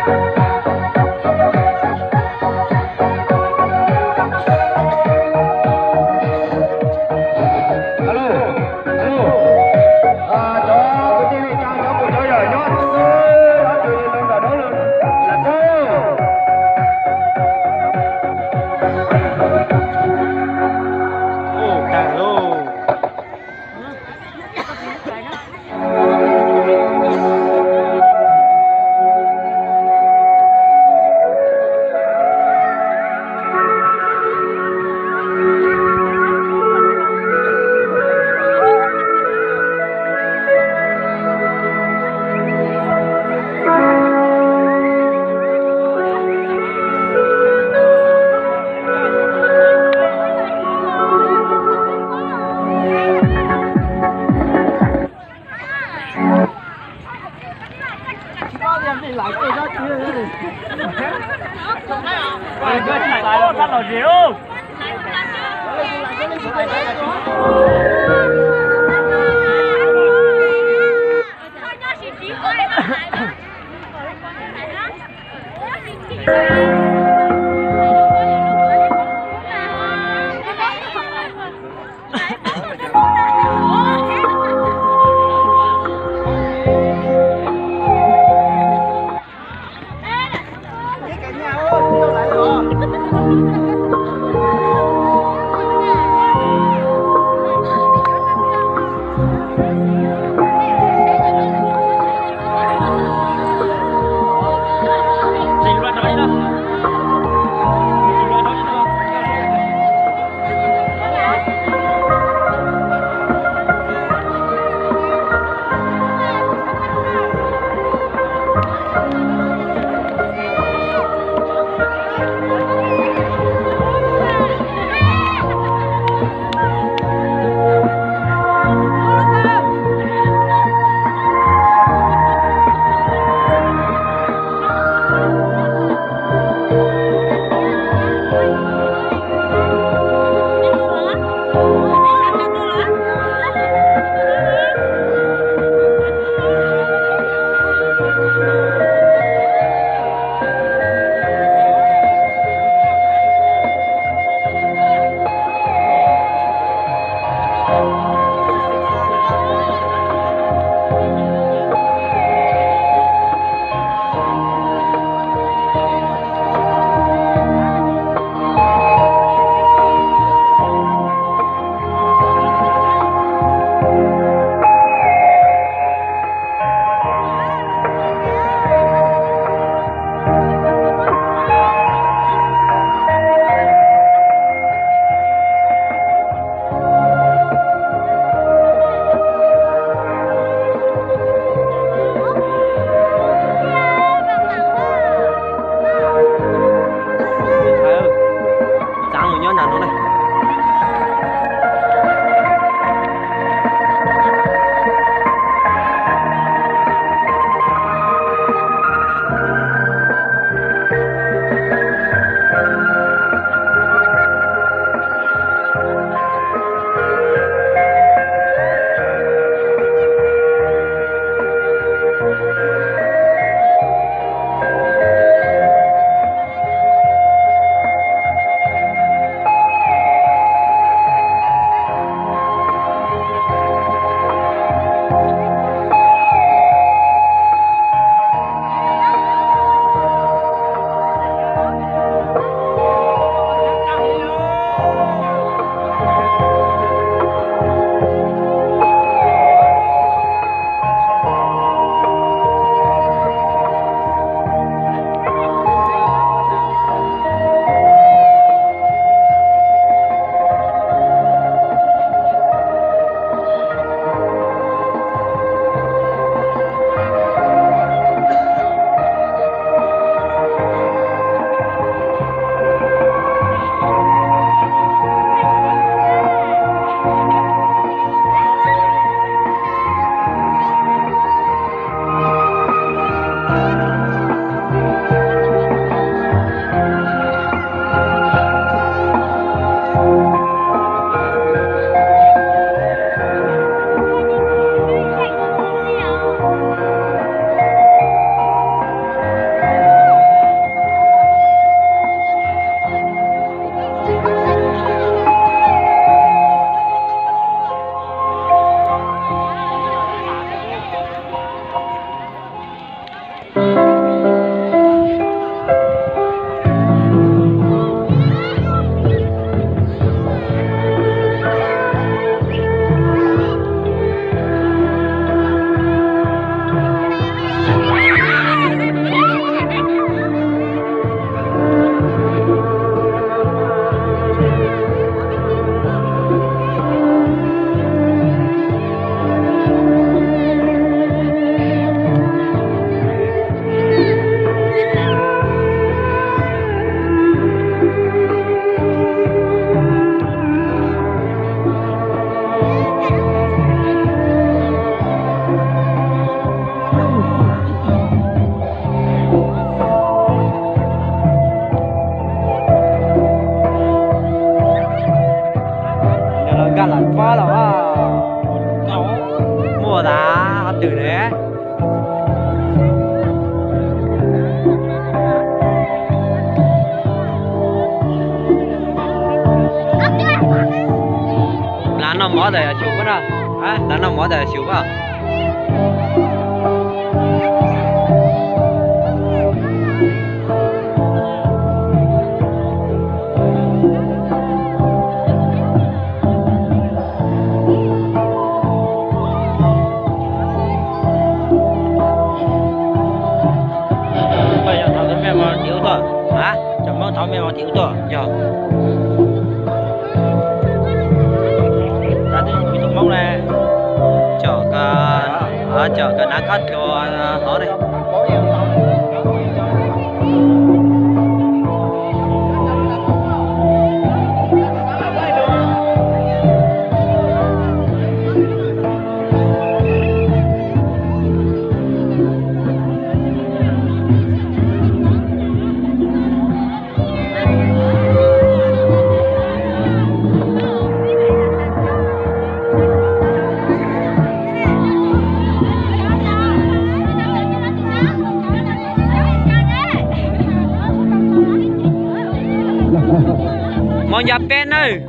Alo, alo. Cov kwv tij neej tsa, cov phooj cov ywg nyob txhua leej txhua tus, lam khaws. Ua tag lauj. Ntawm xyum puab no, lawv noj mov ntawm xyum puab. Cov Hmoob thov mej mov tim ub tuaj. Yog. Tus Hmoob ne, cov, cov nav khob dluas hov ne. Mov ncav peb nawb.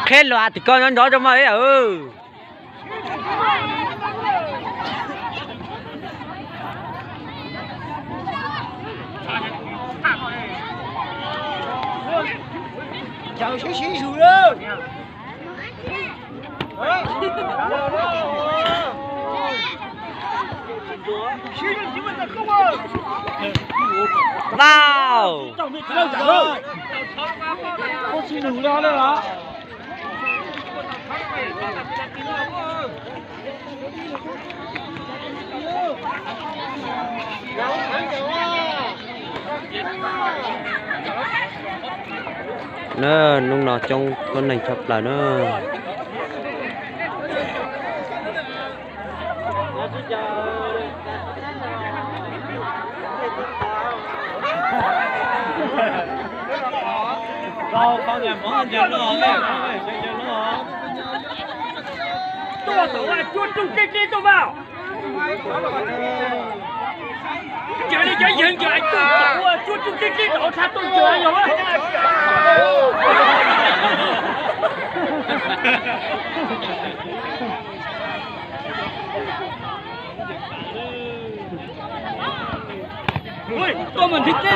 Qheb los tim ko nrov nrov rau maj. Sib sib zus lawm. Wow. Na, hnub no coob tuab neeg tshaj plaws na. Tuaj tau cuab rooj dleb dleb tuaj mas. Cov li cov yawg ncawg tuaj tau cuab rooj dleb dleb tau tshaj tuaj ncawg yog. Tuaj mus nrhiav dleb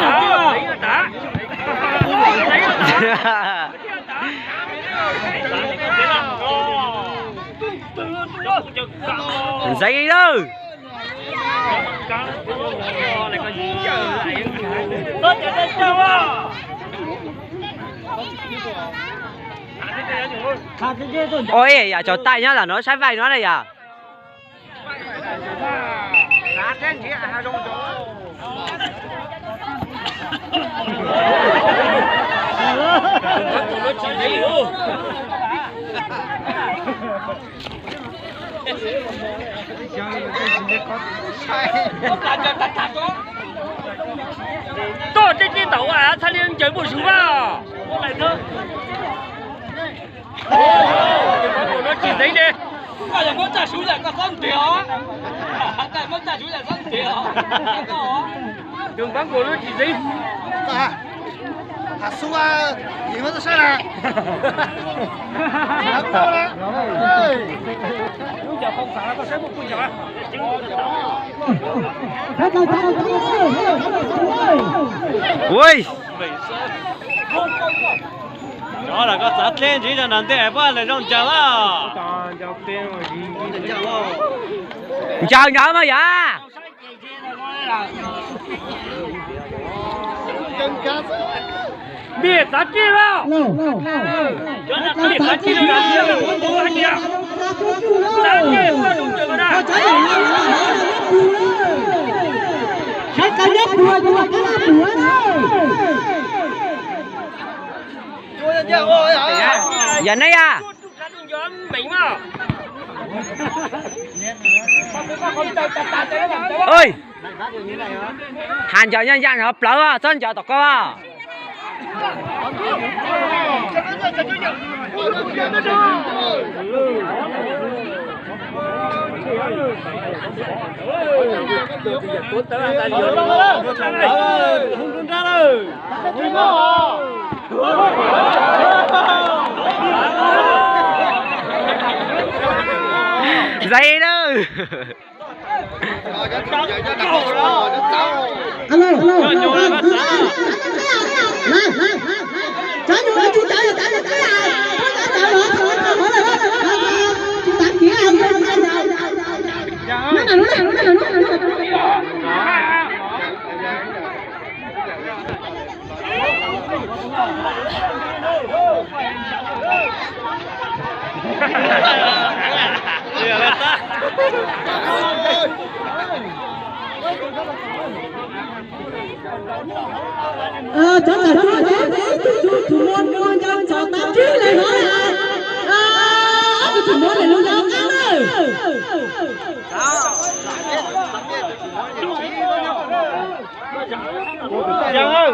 los tuaj. Ntxeev li lawm. Ua yam tsaus taij nyob lam no saib vaij no na yom. Koj tej tej tau ua txhaj li ncaws npua zuj vaj. Tus npab nkaus no tsis zeev li. Koj yog muab txaj suv yam koj txhob ntiag os. Koj muab txaj suv yam txhob ntiag os. Tus npab nkaus no tsis zeev. Hav xub, yim muab txoj saib na. Ui, cov los koj txav dleb ntxiv rau nram ntej pab lawv zoo ncaws a. Ncaws ncaws mas yom. Ntiaj txiag kiag los, ntiaj txiag kiag los, ntiaj txiag kiag los, txiag kiag los, txiag kiag los. Yog nej a. Has ncaws nyob yaj nrov plawv, txhob ncaws tom koj. Zais na. Cov txawm tuaj cov tus tus tus muaj muaj nco txog tab tib lawm no. Tus tus muaj lawm lub nco qab lawm. Yawg,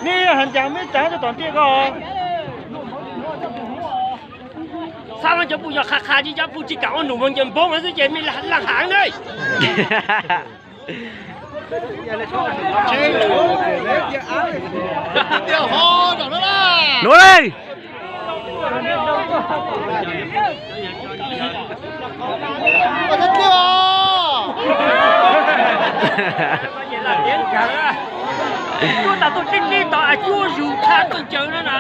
nej has cas mej tsav rau tom ntiaj ko. Xab cov pum yog qha qha, cov pum tsis kam ua num mus ncaws npoob xwb ces mej laj hav ne. Nuv li. Tuaj tas tuaj tib tib tod es cuab zus tshaj tuaj ncaws no na.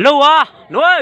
Lug os nuv.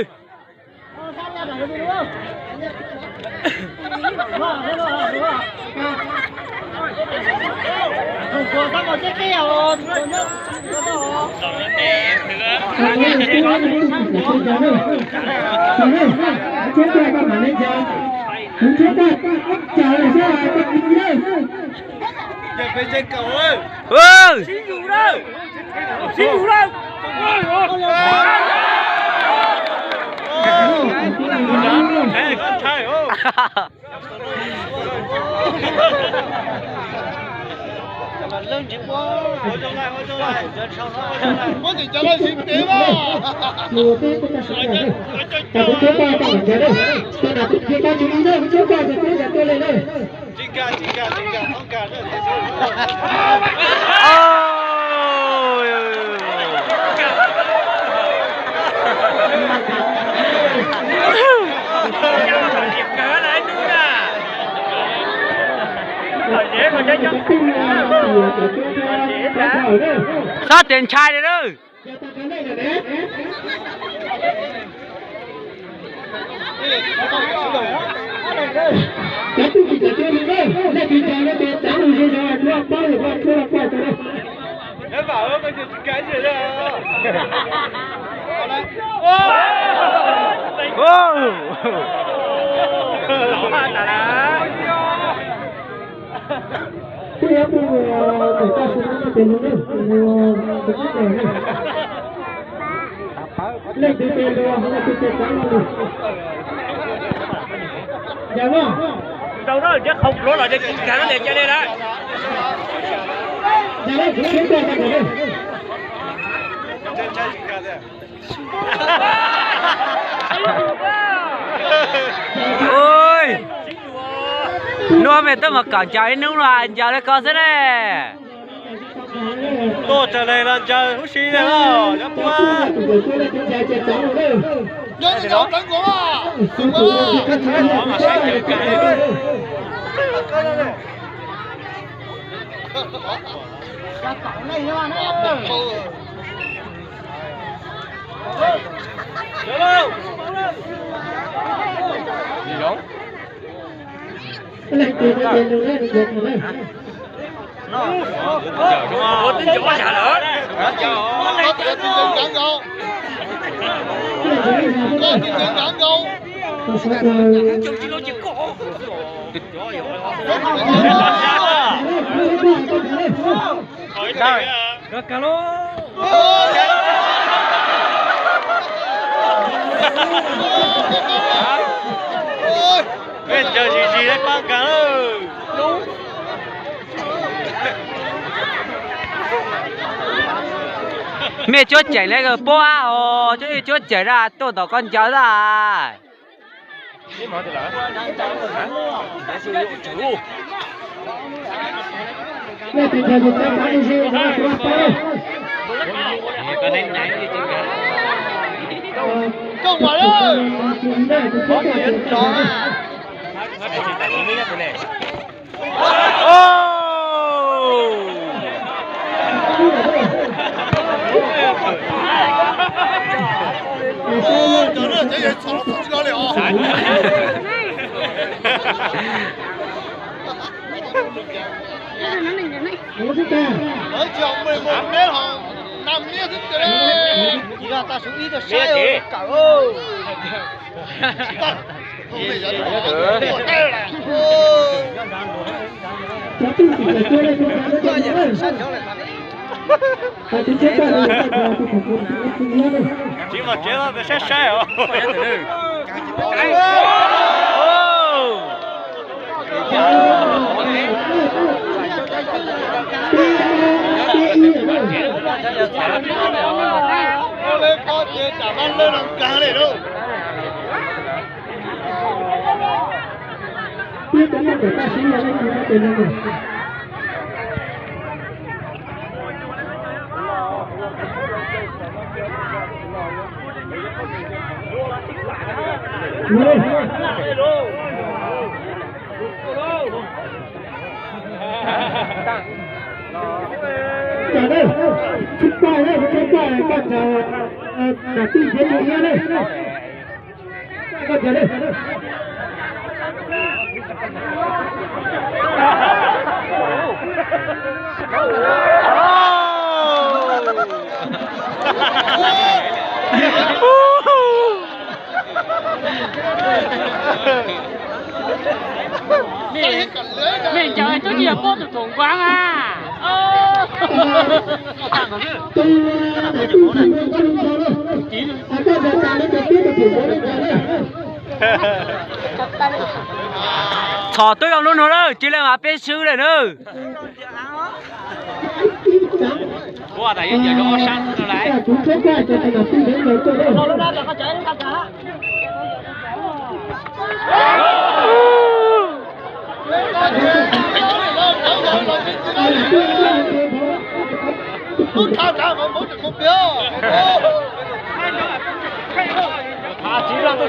Sab tes ntshai li na. Leej twg tes luag, leej twg tes tsawv no. Ntau na, ntiab qhau pluav los ntiab tsis khav no niam ca le lawm. Ua, nua mej tuaj mas kom ncaws ib hnub no ncaws li ko xwb ne. Tuaj raws li los ncaws huv si li os, nyob puab. Mej ncaws zis zis li pab nkaag lawm. Mej cuab ceem li puab os, cuab ceem na, tuaj tom koj ncaws lawm. Tsis mas tsev no saib saib os. Mej ncaws tub tsis yog puab tus thaum nkuav mas. Txhom twb zoo lub nug lawm, tsis leej mas peb swb lawm na.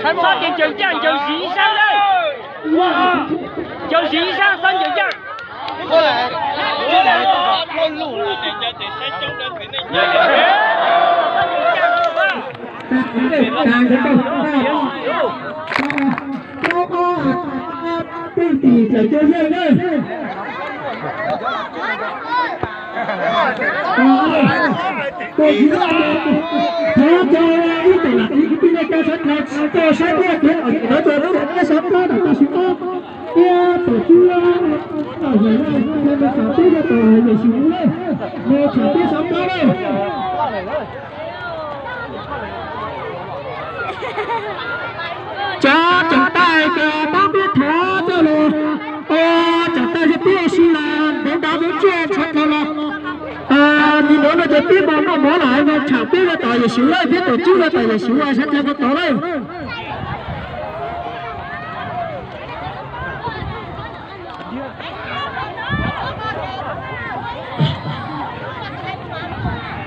Xob ces ncaws ncaj, ncaws zis ib sab na. Ncaws zis ib sab, xob ncaws ncaj. Cov tseem tais ces pab peb thov txoj lus, tseem tais yog peb ua si los ntev nrov peb tsiaj ntshav dhau los. Nim no no ces peb mus noj mov lawm no, tsham peb rau tom Yexus lawm, peb tus tswb rau tom Yexus sawv daws puag tod lawm.